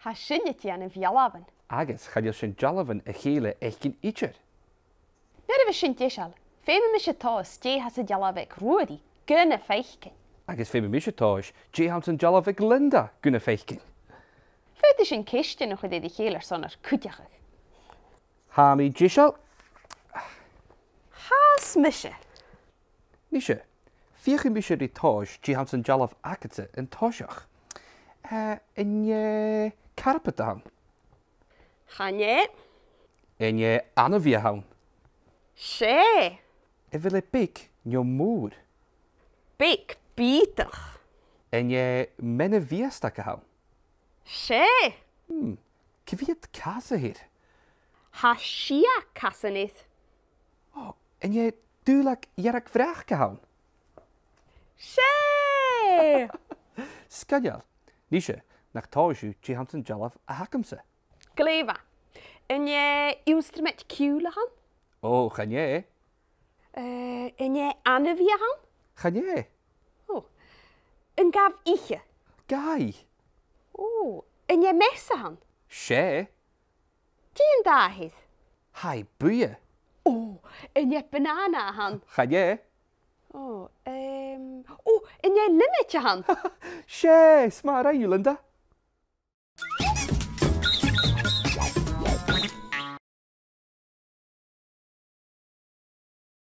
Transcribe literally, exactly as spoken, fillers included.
Tha sin a' dèanamh dealbhan. Agus chan eil sinn a' dealbhadh a chèile aig an aon àm. Nuair a bhios sinn deiseil, feumaidh mise tomhas dè tha san dealbh aig Ruairidh gun a' faicinn. Agus feumaidh mise tomhas dè tha san dealbh aig Linda gun a' faicinn. Faodaidh sinn ceistean a chur air a chèile airson ar cuideachadh. Tha mi deiseil. Tha mise. Nise, feuchaidh mise ri tomhas dè tha san dealbh agadsa an toiseach. Eh, an e carpet a th' ann? Chan e. An e ainmhidh a th' ann? 'S e. A bheil e beag no mòr? Beag bìodach. An e meanbh-bhiastaig a th' ann? 'S e. Hmm, cia mheud cas a th' air? Tha sia casan air. Ò, an e dùbhlan dearg-bhreac a th' ann? 'S e! Sgoinneil. Nise, nach tomhais sibh dè tha san dealbh a th' agamsa. Glè mhath. An e ionnsramaid-ciùil a th' ann? Ò, chan e. Eh, an e ainmhidh a th' ann? Chan e. Ò. An gabh ithe? Gabhaidh. Ò, an e meas a th' ann? 'S e. Dè an dath a th' air? Tha e buidhe. Ò, an e banana a th' ann? Chan e. Ò, em, ò, an e liomaid a th' ann? 'S e, 's math a rinn thu, Linda.